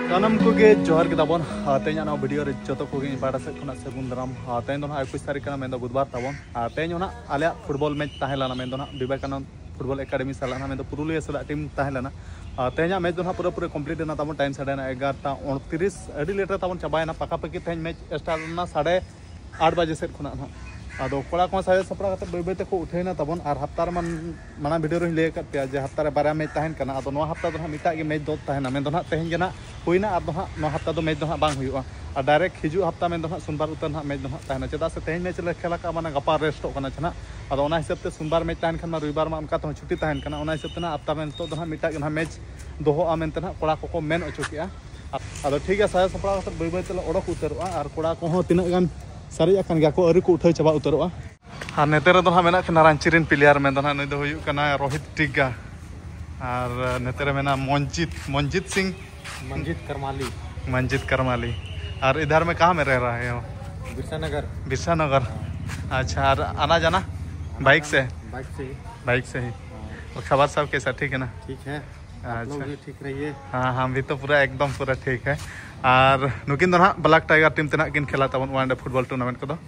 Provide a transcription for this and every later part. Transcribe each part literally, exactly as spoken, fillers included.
ᱥᱟᱱᱟᱢ ᱠᱚᱜᱮ ᱡᱚᱦᱟᱨ ᱜᱮ ᱛᱟᱵᱚᱱ᱾ ᱟᱨ ᱛᱮᱦᱮᱧᱟᱜ ᱱᱚᱣᱟ ᱵᱷᱤᱰᱤᱭᱳ ᱨᱮ ᱡᱚᱛᱚ ᱠᱚᱜᱮ ᱤᱧ ᱯᱟᱦᱴᱟ ᱥᱮᱫ ᱠᱷᱚᱱᱟᱜ ᱥᱟᱹᱜᱩᱱ ᱫᱟᱨᱟᱢ᱾ ᱟᱨ ᱛᱮᱦᱮᱧ ᱫᱚ ᱱᱟᱦᱟᱜ ᱮᱠᱩᱥ ᱛᱟᱹᱨᱤᱠᱷ ᱠᱟᱱᱟ, ᱢᱮᱱᱫᱚ ᱵᱩᱫᱷᱵᱟᱨ ᱛᱟᱵᱚᱱ᱾ ᱟᱨ ᱛᱮᱦᱮᱧ ᱦᱚᱸ ᱱᱟᱦᱟᱜ ᱟᱞᱮᱭᱟᱜ ᱯᱷᱩᱴᱵᱚᱞ ᱢᱮᱪ ᱛᱟᱦᱮᱸ ᱞᱮᱱᱟ, ᱢᱮᱱᱫᱚ ᱱᱟᱦᱟᱜ ᱵᱤᱵᱮᱠᱟᱱᱚᱱᱫ ᱯᱷᱩᱴᱵᱚᱞ ᱮᱠᱟᱰᱮᱢᱤ ᱥᱟᱞᱟᱜ ᱱᱟᱦᱟᱜ, ᱢᱮᱱᱫᱚ ᱯᱩᱨᱩᱞᱤᱭᱟᱹ ᱥᱟᱞᱟᱜ ᱴᱤᱢ ᱛᱟᱦᱮᱸ ᱞᱮᱱᱟ᱾ ᱟᱨ ᱛᱮᱦᱮᱧᱟᱜ ᱢᱮᱪ ᱫᱚ ᱱᱟᱦᱟᱜ ᱯᱩᱨᱟᱹᱯᱩᱨᱤ ᱠᱚᱢᱯᱞᱤᱴ ᱮᱱᱟ ᱛᱟᱵᱚᱱ᱾ ᱴᱟᱭᱤᱢ ᱥᱟᱰᱮᱭᱮᱱᱟ ᱮᱜᱟᱨᱚᱴᱟ ᱩᱱᱛᱨᱤᱥ, ᱟᱹᱰᱤ ᱞᱮᱴ ᱨᱮ ᱛᱟᱵᱚᱱ ᱪᱟᱵᱟᱭᱮᱱᱟ᱾ ᱯᱟᱠᱟᱯᱟᱠᱤ ᱛᱮᱦᱮᱧ ᱢᱮᱪ ᱥᱴᱟᱨᱴ ᱞᱮᱱᱟ ᱥᱟᱰᱮ ᱟᱴ ᱵᱟᱡᱮ ᱥᱮᱫ ᱠᱷᱚᱱᱟᱜ ᱱᱟᱦᱟᱜ᱾ ᱟᱫᱚ ᱠᱚᱲᱟ ᱠᱚᱦᱚᱸ ᱥᱟᱡᱟᱣ ᱥᱟᱯᱲᱟᱣ ᱠᱟᱛᱮ ᱵᱟᱹᱭ ᱵᱟᱹᱭ ᱛᱮᱠᱚ ᱩᱴᱷᱟᱹᱭᱮᱱᱟ ᱛᱟᱵᱚᱱ᱾ ᱟᱨ ᱦᱟᱯᱛᱟ ᱨᱮᱢᱟ ᱢᱟᱲᱟᱝ ᱵᱷᱤᱰᱤᱭᱳ ᱨᱮᱧ ᱞᱟᱹᱭ ᱟᱠᱟᱫ ᱯᱮᱭᱟ ᱡᱮ ᱦᱟᱯᱛᱟ ᱨᱮ ᱵᱟᱨᱭᱟ ᱢᱮᱪ ᱛᱟᱦᱮᱱ ᱠᱟᱱᱟ᱾ ᱟᱫᱚ ᱱᱚᱣᱟ ᱦᱟᱯᱛᱟ ᱫᱚ ᱱᱟᱦᱟᱜ ᱢᱤᱫᱴᱟᱜ ᱜᱮ ᱢᱮᱪ ᱫᱚ ᱛᱟᱦᱮᱱᱟ, ᱢᱮᱱᱫᱚ ᱱᱟᱦᱟᱜ ᱛᱮᱦᱮᱧ ᱜᱮ ᱱᱟᱦᱟᱜ ᱦᱩᱭᱱᱟ᱾ ᱟᱨ ᱫᱚ ᱱᱟᱦᱟᱜ ᱱᱚᱣᱟ ᱦᱟᱯᱛᱟ ᱫᱚ ᱢᱮᱪ ᱫᱚ ᱱᱟᱦᱟᱜ ᱵᱟᱝ ᱦᱩᱭᱩᱜᱼᱟ᱾ ᱟᱨ ᱰᱟᱭᱨᱮᱠᱴ ᱦᱤᱡᱩᱜ ᱦᱟᱯᱛᱟ ᱢᱮᱱᱫᱚ ᱱᱟᱦᱟᱜ ᱥᱳᱢᱵᱟᱨ ᱩᱛᱟᱹᱨ ᱱᱟᱦᱟᱜ ᱢᱮᱪ ᱫᱚ ᱱᱟᱦᱟᱜ ᱛᱟᱦᱮᱱᱟ, ᱪᱮᱫᱟᱜ ᱥᱮ ᱛᱮᱦᱮᱧ ᱢᱮᱪ ᱞᱮ ᱠᱷᱮᱞ ᱟᱠᱟᱫᱼᱟ, ᱢᱟᱱᱮ ᱜᱟᱯᱟ ᱨᱮᱥᱴᱚᱜ ᱠᱟᱱᱟ ᱪᱮ ᱱᱟᱦᱟᱜ᱾ ᱟᱫᱚ ᱚᱱᱟ ᱦᱤᱥᱟᱹᱵ ᱛᱮ ᱥᱳᱢᱵᱟᱨ ᱢᱮᱪ ᱛᱟᱦᱮᱱ ᱠᱷᱟᱱ ᱢᱟ ᱨᱚᱵᱤᱵᱟᱨ ᱢᱟ ᱚᱱᱠᱟ ᱛᱮᱦᱚᱸ ᱪᱷᱩᱴᱤ ᱛᱟᱦᱮᱱ ᱠᱟᱱᱟ᱾ ᱚᱱᱟ ᱦᱤᱥᱟᱹᱵ ᱛᱮ ᱱᱟᱦᱟᱜ ᱦᱟᱯᱛᱟ ᱨᱮ ᱱᱤᱛᱚᱜ ᱫᱚ ᱱᱟᱦᱟᱜ ᱢᱤᱫᱴᱟᱜ ᱜᱮ ᱱᱟᱦᱟᱜ ᱢᱮᱪ ᱫᱚᱦᱚᱜᱼᱟ ᱢᱮᱱᱛᱮ ᱱᱟᱦᱟᱜ ᱠᱚᱲᱟ ᱠᱚᱠᱚ ᱢᱮᱱ ᱦᱚᱪᱚ ᱠᱮᱜᱼᱟ᱾ ᱟᱫᱚ ᱴᱷᱤᱠ ᱜᱮᱭᱟ, ᱥᱟᱡᱟᱣ ᱥᱟᱯᱲᱟᱣ ᱠᱟᱛᱮ ᱵᱟᱹᱭ ᱵᱟᱹᱭ ᱛᱮᱞᱮ ᱚᱰᱚᱠ ᱩᱛᱟᱹᱨᱚᱜᱼᱟ᱾ ᱟᱨ ᱠᱚᱲᱟ ᱠᱚᱦᱚᱸ ᱛᱤᱱᱟᱹᱜ ᱜᱟᱱ ᱥᱟᱨᱮᱡ ᱟᱠᱟᱱ ᱜᱮᱭᱟ ᱠᱚ, ᱟᱹᱣᱨᱤ ᱠᱚ ᱩᱴᱷᱟᱹᱣ ᱪᱟᱵᱟ ᱩᱛᱟᱹᱨᱚᱜᱼᱟ᱾ ᱟᱨ ᱱᱚᱛᱮ ᱨᱮᱫᱚ ᱦᱟᱸᱜ ᱢᱮᱱᱟᱜ ᱠᱤᱱᱟ ᱨᱟᱺᱪᱤ ᱨᱮᱱ ᱯᱞᱮᱭᱟᱨ, ᱢᱮᱱᱫᱚ ᱦᱟᱸᱜ ᱱᱩᱭ ᱫᱚ ᱦᱩᱭᱩᱜ ᱠᱟᱱᱟ ᱨᱳᱦᱤᱛ ᱴᱤᱜᱟ᱾ ᱟᱨ ᱱᱚᱛᱮ ᱨᱮ ᱢᱮᱱᱟᱜᱼᱟ ᱢᱚᱱᱡᱤᱛ, ᱢᱚᱱᱡᱤᱛ ᱥᱤᱝ᱾ ᱢᱚᱱᱡᱤᱛ ᱠᱟᱨᱢᱟᱞᱤ᱾ ᱢᱚᱱᱡᱤᱛ ᱠᱟᱨᱢᱟᱞᱤ। और इधर में कहाँ में रह रहा है हो? बिरसा नगर। बिरसा नगर। अच्छा, और आना जाना? बाइक से? बाइक से ही। बाइक से ही। और खबर सब कैसा, ठीक है ना? ठीक है। आप लोग भी ठीक रहिए। हाँ, हम भी तो पूरा एकदम पूरा ठीक है। ᱟᱨ ᱱᱩᱠᱤᱱ ᱫᱚ ᱱᱟᱦᱟᱜ ᱵᱞᱟᱠ ᱴᱟᱭᱜᱟᱨ ᱴᱤᱢ ᱛᱮ ᱱᱟᱦᱟᱜ ᱠᱤᱱ ᱠᱷᱮᱞᱟ ᱛᱟᱵᱚᱱ ᱚᱣᱟᱱ ᱰᱮ ᱯᱷᱩᱴᱵᱚᱞ ᱴᱩᱨᱱᱟᱢᱮᱱᱴ ᱠᱚᱫᱚ᱾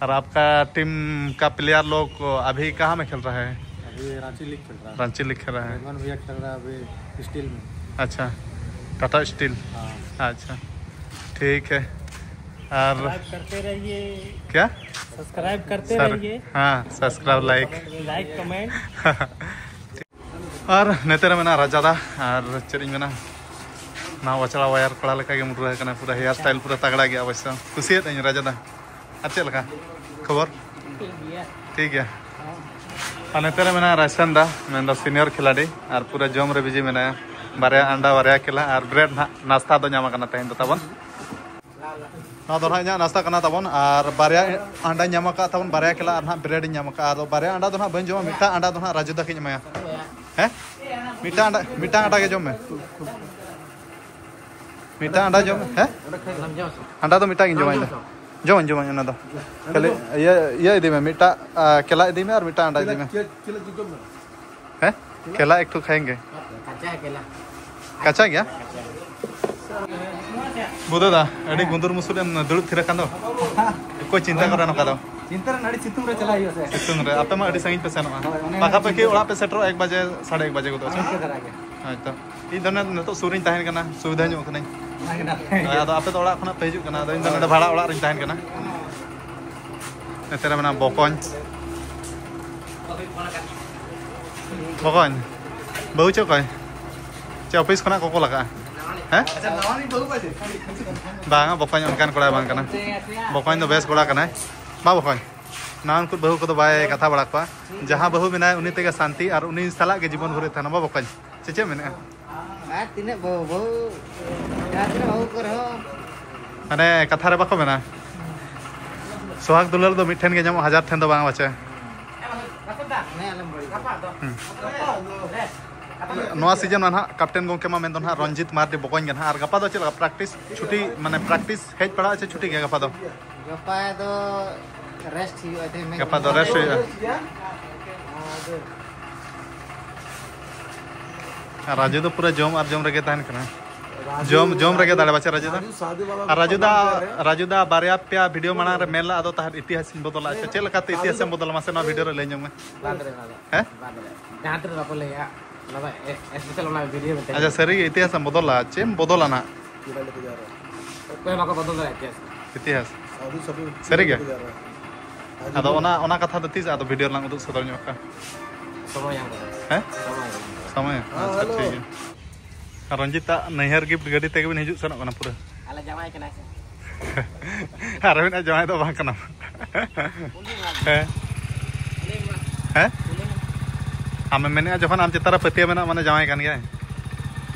ᱟᱨ ᱟᱯᱠᱟ ᱴᱤᱢ ᱠᱟ ᱯᱞᱮᱭᱟᱨ ᱞᱳᱜ ᱟᱵᱷᱤ ᱠᱟᱦᱟᱸ ᱢᱮ ᱠᱷᱮᱞ ᱨᱟᱦᱟ ᱦᱮ? अभी रांची लीग खेल रहा है। रांची लीग खेल रहा है। रेडमंड भैया खेल रहा है अभी स्टील में। अच्छा, टाटा स्टील। हाँ। अच्छा, ठीक है। और सब्सक्राइब करते रहिए। क्या? सब्सक्राइब करते रहिए। हाँ, सब्सक्राइब, लाइक। Like, comment. ᱟᱨ ᱱᱮᱛᱮ ᱨᱮ ᱢᱮᱱᱟᱜᱼᱟ ᱨᱟᱡᱟ ᱫᱟ᱾ ᱟᱨ ᱪᱮᱫ ᱤᱧ ᱢᱮᱱᱟ, ᱱᱟ ᱣᱟᱪᱲᱟ ᱣᱟᱭᱟᱨ ᱠᱚᱲᱟ ᱞᱮᱠᱟ ᱜᱮ ᱢᱩᱨᱜᱟᱹ ᱟᱠᱟᱱᱟ, ᱯᱩᱨᱟᱹ ᱦᱮᱭᱟᱨ ᱥᱴᱟᱭᱤᱞ ᱯᱩᱨᱟᱹ ᱛᱟᱜᱲᱟ ᱜᱮᱭᱟ ᱚᱵᱚᱥᱥᱚ᱾ ᱠᱩᱥᱤᱭᱟᱫᱟᱹᱧ ᱨᱟᱡᱟ ᱫᱟ᱾ ᱟᱨ ᱪᱮᱫ ᱞᱮᱠᱟ ᱠᱷᱚᱵᱚᱨ? ᱴᱷᱤᱠ ᱜᱮᱭᱟ᱾ ᱴᱷᱤᱠ ᱜᱮᱭᱟ᱾ ᱟᱨ ᱱᱮᱛᱮ ᱨᱮ ᱢᱮᱱᱟᱭᱟ ᱨᱟᱭᱥᱟᱱ ᱫᱟ, ᱢᱮᱱᱫᱚ ᱥᱤᱱᱤᱭᱚᱨ ᱠᱷᱤᱞᱟᱲᱤ, ᱟᱨ ᱯᱩᱨᱟᱹ ᱡᱚᱢ ᱨᱮ ᱵᱤᱡᱤ ᱢᱮᱱᱟᱭᱟ᱾ ᱵᱟᱨᱭᱟ ᱟᱱᱰᱟ, ᱵᱟᱨᱭᱟ ᱠᱮᱞᱟ ᱟᱨ ᱵᱨᱮᱰ ᱱᱟᱦᱟᱜ ᱱᱟᱥᱛᱟ ᱫᱚ ᱧᱟᱢ ᱟᱠᱟᱱᱟ ᱛᱮᱦᱮᱧ ᱫᱚ ᱛᱟᱵᱚᱱ᱾ ᱱᱚᱣᱟ ᱫᱚ ᱱᱟᱦᱟᱜ ᱤᱧᱟᱹᱜ ᱱᱟᱥᱛᱟ ᱠᱟᱱᱟ ᱛᱟᱵᱚᱱ, ᱟᱨ ᱵᱟᱨᱭᱟ ᱟᱱᱰᱟᱧ ᱧᱟᱢ ᱟᱠᱟᱫ ᱛᱟᱵᱚᱱ, ᱵᱟᱨᱭᱟ ᱠᱮᱞᱟ ᱟᱨ ᱱᱟᱦᱟᱜ ᱵᱨᱮᱰ ᱤᱧ ᱧᱟᱢ ᱟᱠᱟᱫ᱾ ᱟᱫᱚ ᱵᱟᱨᱭᱟ ᱟᱱᱰᱟ ᱫᱚ ᱱᱟᱦᱟᱜ ᱵᱟᱹᱧ ᱡᱚᱢᱟ, ᱢᱤᱫᱴᱟᱝ ᱟᱱᱰᱟ ᱫᱚ ᱱᱟᱦᱟᱜ ᱨᱟᱡᱩ ᱫᱟᱠᱤᱧ ᱮᱢᱟᱭᱟ᱾ ᱦᱮᱸ? ᱢᱤᱫᱴᱟᱝ ᱟᱱᱰᱟ, ᱢᱤᱫᱴᱟᱝ ᱟᱱᱰᱟ ᱜᱮ ᱡᱚᱢ ᱢᱮ᱾ ᱢᱤᱫᱴᱟᱝ ᱟᱱᱰᱟ ᱡᱚᱢ ᱢᱮ᱾ ᱦᱮᱸ? ᱟᱱᱰᱟ ᱫᱚ ᱢᱤᱫᱴᱟᱝ ᱜᱤᱧ ᱡᱚᱢᱟ ᱤᱧ ᱫᱚ᱾ ᱡᱚᱢᱟᱹᱧ, ᱡᱚᱢᱟᱹᱧ ᱚᱱᱟ ᱫᱚ᱾ ᱠᱷᱟᱹᱞᱤ ᱤᱭᱟᱹ, ᱤᱭᱟᱹ ᱤᱫᱤ ᱢᱮ, ᱢᱤᱫᱴᱟᱝ, ᱟ, ᱠᱮᱞᱟ ᱤᱫᱤ ᱢᱮ ᱟᱨ ᱢᱤᱫᱴᱟᱝ ᱟᱱᱰᱟ ᱤᱫᱤ ᱢᱮ᱾ ᱦᱮᱸ? ᱠᱮᱞᱟ ᱮᱠᱴᱩ ᱠᱷᱟᱭᱮᱝᱜᱮ᱾ ᱠᱟᱪᱟ ᱠᱮᱞᱟ᱾ ᱠᱟᱪᱟ ᱜᱮᱭᱟ? ᱵᱩᱫᱷᱟᱹ ᱫᱟ, ᱟᱹᱰᱤ ᱜᱩᱱᱫᱩᱨ ᱢᱩᱥᱩᱞ ᱮᱢ ᱫᱩᱲᱩᱵ ᱛᱷᱤᱨ ᱟᱠᱟᱱ ᱫᱚ᱾ ᱚᱠᱚᱭ ᱪᱤᱱᱛᱟ ᱠᱚᱨᱮ ᱱᱚᱝᱠᱟ ᱫᱚ? ᱪᱤᱱᱛᱟ ᱨᱮ ᱟᱹᱰᱤ ᱥᱤᱛᱩᱝ ᱨᱮ ᱪᱟᱞᱟᱜ ᱦᱩᱭᱩᱜᱼᱟ ᱥᱮ᱾ ᱥᱤᱛᱩᱝ ᱨᱮ᱾ ᱟᱯᱮ ᱢᱟ ᱟᱹᱰᱤ ᱥᱟᱺᱜᱤᱧ ᱯᱮ ᱥᱮᱱᱚᱜᱼᱟ᱾ ᱦᱳᱭ, ᱚᱱᱮ ᱚᱱᱟ ᱯᱟᱠᱟ ᱯᱟᱠᱤ ᱪᱤᱱᱛᱟᱹ᱾ ᱚᱲᱟᱜ ᱯᱮ ᱥᱮᱴᱮᱨᱚᱜᱼᱟ ᱮᱠ ᱵᱟᱡᱮ, ᱥᱟᱲᱮ ᱮᱠ ᱵᱟᱡᱮ ᱜᱚᱫᱚᱜᱼᱟ ᱥᱮ? ᱤᱱᱠᱟᱹ ᱫᱷᱟᱨᱟ ᱜᱮ᱾ ᱦᱳᱭ ᱛᱚ᱾ ᱤᱧ ᱫᱚ ᱱᱤᱛᱚᱜ ᱥᱩᱨ ᱨᱤᱧ ᱛᱟᱦᱮᱱ ᱠᱟᱱᱟ, ᱥᱩᱵᱤᱫᱷᱟ ᱧᱚᱜ ᱠᱟᱹᱱᱟᱹᱧ᱾ ᱚᱱᱟ ᱜᱮ ᱱᱟᱯᱟᱭ᱾ ᱦᱳᱭ, ᱟᱫᱚ ᱟᱯᱮ ᱫᱚ ᱚᱲᱟᱜ ᱠᱷᱚᱱᱟᱜ ᱯᱮ ᱦᱤᱡᱩᱜ ᱠᱟᱱᱟ, ᱟᱫᱚ ᱤᱧ ᱫᱚ ᱱᱚᱰᱮ ᱵᱷᱟᱲᱟ ᱚᱲᱟᱜ ᱨᱤᱧ ᱛᱟᱦᱮᱱ ᱠᱟᱱᱟ᱾ ᱱᱚᱛᱮ ᱨᱮ ᱢᱮᱱᱟᱜᱼᱟ ᱵᱚᱠᱚᱧ᱾ ᱵᱚᱠᱚᱧ, ᱵᱟᱹᱦᱩ ᱪᱮᱫ ᱚᱠᱚᱭ? ᱪᱮᱫ ᱚᱯᱷᱤᱥ ᱠᱷᱚᱱᱟᱜ ᱠᱚ ᱠᱚᱞ ᱟᱠᱟᱜᱼᱟ? ᱦᱮᱸ? ᱵᱟᱝᱟ, ᱵᱚᱠᱚᱧ ᱚᱱᱠᱟᱱ ᱠᱚᱲᱟᱭ ᱵᱟᱝ ᱠᱟᱱᱟ᱾ ᱵᱚᱠᱚᱧ ᱫᱚ ᱵᱮᱥ ᱠᱚᱲᱟ ᱠᱟᱱᱟᱭ᱾ ᱵᱟ ᱵᱚᱠᱚᱧ, ᱱᱟᱣᱟᱱ ᱠᱚ ᱵᱟᱹᱦᱩ ᱠᱚᱫᱚ ᱵᱟᱭ ᱠᱟᱛᱷᱟ ᱵᱟᱲᱟ ᱠᱚᱣᱟ᱾ ᱡᱟᱦᱟᱸ ᱵᱟᱹᱦᱩ ᱢᱮᱱᱟᱭ ᱩᱱᱤ ᱛᱮᱜᱮ ᱥᱟᱱᱛᱤ ᱟᱨ ᱩᱱᱤ ᱥᱟᱞᱟᱜ ᱜᱮ ᱡᱤᱵᱚᱱ ᱵᱷᱳᱨᱮ ᱛᱟᱦᱮᱱᱟ᱾ ᱵᱟ ᱵᱚᱠᱚᱧ, ᱥᱮ ᱪᱮᱫ ᱮᱢ ᱢᱮᱱᱮᱫᱼᱟ? ᱟᱨ ᱛᱤᱱᱟᱹᱜ ᱵᱟᱹᱦᱩ, ᱵᱟᱹᱦᱩ, ᱡᱟᱦᱟᱸ ᱛᱤᱱᱟᱹᱜ ᱵᱟᱹᱦᱩ ᱠᱚ ᱨᱮᱦᱚᱸ᱾ ᱢᱟᱱᱮ ᱠᱟᱛᱷᱟ ᱨᱮ ᱵᱟᱠᱚ ᱢᱮᱱᱟ, ᱥᱚᱦᱟᱜᱽ ᱫᱩᱞᱟᱹᱲ ᱫᱚ ᱢᱤᱫ ᱴᱷᱮᱱ ᱜᱮ ᱧᱟᱢᱚᱜᱼᱟ, ᱦᱟᱡᱟᱨ ᱴᱷᱮᱱ ᱫᱚ ᱵᱟᱝ ᱵᱟᱪᱮ᱾ ᱦᱮᱸ, ᱟᱞᱚᱢ ᱵᱟᱹᱲᱤᱡᱟ᱾ ᱦᱩᱸ᱾ ᱱᱚᱣᱟ ᱥᱤᱡᱚᱱ ᱢᱟ ᱱᱟᱦᱟᱜ ᱠᱮᱯᱴᱮᱱ ᱜᱚᱢᱠᱮ ᱢᱟ ᱢᱮᱱᱫᱚ ᱱᱟᱦᱟᱜ ᱨᱚᱧᱡᱤᱛ ᱢᱟᱨᱰᱤ ᱵᱚᱠᱚᱧ ᱜᱮ ᱱᱟᱦᱟᱜ᱾ ᱟᱨ ᱜᱟᱯᱟ ᱫᱚ ᱪᱮᱫ ᱞᱮᱠᱟ ᱯᱨᱮᱠᱴᱤᱥ? ᱪᱷᱩᱴᱤ, ᱢᱟᱱᱮ ᱯᱨᱮᱠᱴᱤᱥ ᱦᱮᱡ ᱯᱟᱲᱟᱜᱼᱟ ᱪᱮ ᱪᱷᱩᱴᱤ ᱜᱮᱭᱟ ᱜᱟᱯᱟ ᱫᱚ? ᱜᱟᱯᱟ ᱫᱚ ᱨᱮᱥᱴ ᱦᱩᱭᱩᱜᱼᱟ, ᱛᱮᱦᱮᱧ ᱢᱮᱪ ᱜᱟᱯᱟ ᱫᱚ ᱢᱮᱱᱟᱜᱼᱟ᱾ ᱨᱮᱥᱴ ᱦᱩᱭᱩᱜᱼᱟ᱾ ᱟᱫᱚ ᱟᱨ ᱨᱟᱡᱩ ᱫᱚ ᱯᱩᱨᱟᱹ ᱡᱚᱢ ᱟᱨ ᱡᱚᱢ ᱨᱮᱜᱮ ᱛᱟᱦᱮᱱ ᱠᱟᱱᱟ᱾ ᱨᱟᱡᱩ, ᱡᱚᱢ, ᱡᱚᱢ ᱨᱮᱜᱮ ᱨᱟᱡᱩ, ᱫᱟᱲᱮ ᱵᱟᱪᱮ ᱨᱟᱡᱩ ᱫᱚ᱾ ᱨᱟᱡᱩ ᱥᱟᱫᱩ ᱵᱟᱵᱟ ᱟᱨ ᱠᱚ ᱨᱟᱡᱩ ᱫᱟ, ᱯᱟᱞᱟᱣ ᱠᱮᱫᱟ ᱨᱮ᱾ ᱨᱟᱡᱩ ᱫᱟ ᱵᱟᱨᱭᱟ ᱯᱮᱭᱟ ᱵᱷᱤᱰᱤᱭᱳ ᱢᱟᱲᱟᱝ ᱨᱮ ᱢᱮᱱ ᱞᱮᱫ, ᱟᱫᱚ ᱛᱟᱦᱮᱸᱫ ᱤᱛᱤᱦᱟᱥ ᱤᱧ ᱵᱚᱫᱚᱞᱟ᱾ ᱟᱪᱪᱷᱟ, ᱪᱮᱫ ᱞᱮᱠᱟᱛᱮ ᱤᱛᱤᱦᱟᱥ ᱮᱢ ᱵᱚᱫᱚᱞᱟ? ᱢᱟᱥᱮ ᱱᱚᱣᱟ ᱵᱷᱤᱰᱤᱭᱳ ᱨᱮ ᱞᱟᱹᱭ ᱧᱚᱜ ᱢᱮ᱾ ᱵᱟᱫ ᱨᱮ, ᱵᱟᱫ ᱨᱮ᱾ ᱦᱮᱸ? ᱵᱟᱫ ᱨᱮ᱾ ᱡᱟᱦᱟᱸ ᱛᱤᱱᱟᱹᱜ ᱵᱟᱠᱚ ᱞᱟᱹᱭᱟ, ᱚᱱᱟ ᱫᱚ ᱮ-, ᱮᱥᱯᱮᱥᱟᱞ ᱚᱱᱟ ᱵᱷᱤᱰᱤᱭᱳ ᱢᱤᱫᱴᱟᱝ᱾ ᱟᱪᱪᱷᱟ, ᱥᱟᱹᱨᱤ ᱜᱮ ᱤᱛᱤᱦᱟᱥ ᱮᱢ ᱵᱚᱫᱚᱞᱟ? ᱪᱮᱫ ᱮᱢ ᱵᱚᱫᱚᱞᱟ ᱱᱟᱜ? ᱚᱠᱚᱭ ᱦᱚᱸ ᱵᱟᱠᱚ ᱵᱚᱫᱚᱞ ᱫᱟᱲᱮᱭᱟᱜᱼᱟ ᱤᱛᱤᱦᱟᱥ᱾ ᱤᱛᱤᱦᱟᱥ᱾ ᱥᱟᱹᱨᱤ ᱜᱮ? ᱟᱫᱚ ᱚᱱᱟ, ᱚᱱᱟ ᱠᱟᱛᱷᱟ ᱫᱚ ᱛᱤᱥ ᱟᱫᱚ ᱵᱷᱤᱰᱤᱭᱳ ᱨᱮᱞᱟᱝ ᱩᱫᱩᱜ ᱥᱚᱫᱚᱨ ᱧᱚᱜ ᱠᱟᱜᱼᱟ? ᱥᱚᱢᱚᱭ ᱧᱟᱢ ᱠᱟᱛᱮ᱾ ᱦᱮᱸ? ᱥᱚᱢᱚᱭ ᱧᱟᱢ ᱠᱟᱛᱮ᱾ ᱥᱚᱢᱚᱭ? ᱦᱮᱸ, ᱟᱪᱪᱷᱟ, ᱦᱮᱞᱳ᱾ ᱴᱷᱤᱠ ᱜᱮᱭᱟ᱾ ᱟᱨ ᱨᱚᱧᱡᱤᱛ ᱟᱜ ᱱᱟᱹᱭᱦᱟᱹᱨ ᱜᱤᱯᱷᱴ ᱜᱟᱹᱰᱤ ᱛᱮᱜᱮ ᱵᱤᱱ ᱦᱤᱡᱩᱜ ᱥᱮᱱᱚᱜ ᱠᱟᱱᱟ ᱯᱩᱨᱟᱹ? ᱟᱞᱮ ᱡᱟᱶᱟᱭ ᱠᱟᱱᱟᱭ ᱥᱮ? ᱟᱨ ᱟᱹᱵᱤᱱᱟᱜ ᱡᱟᱶᱟᱭ ᱫᱚ ᱵᱟᱝ ᱠᱟᱱᱟ᱾ ᱩᱱᱤ ᱢᱟ᱾ ᱦᱮᱸ? ᱩᱱᱤ ᱢᱟ᱾ ᱦᱮᱸ? ᱩᱱᱤ ᱢᱟ᱾ ᱟᱢᱮᱢ ᱢᱮᱱᱮᱫᱼᱟ ᱡᱚᱠᱷᱚᱱ ᱟᱢ ᱪᱮᱛᱟᱱ ᱨᱮ ᱯᱟᱹᱛᱭᱟᱹᱣ ᱢᱮᱱᱟᱜᱼᱟ, ᱢᱟᱱᱮ ᱡᱟᱶᱟᱭ ᱠᱟᱱ ᱜᱮᱭᱟᱭ?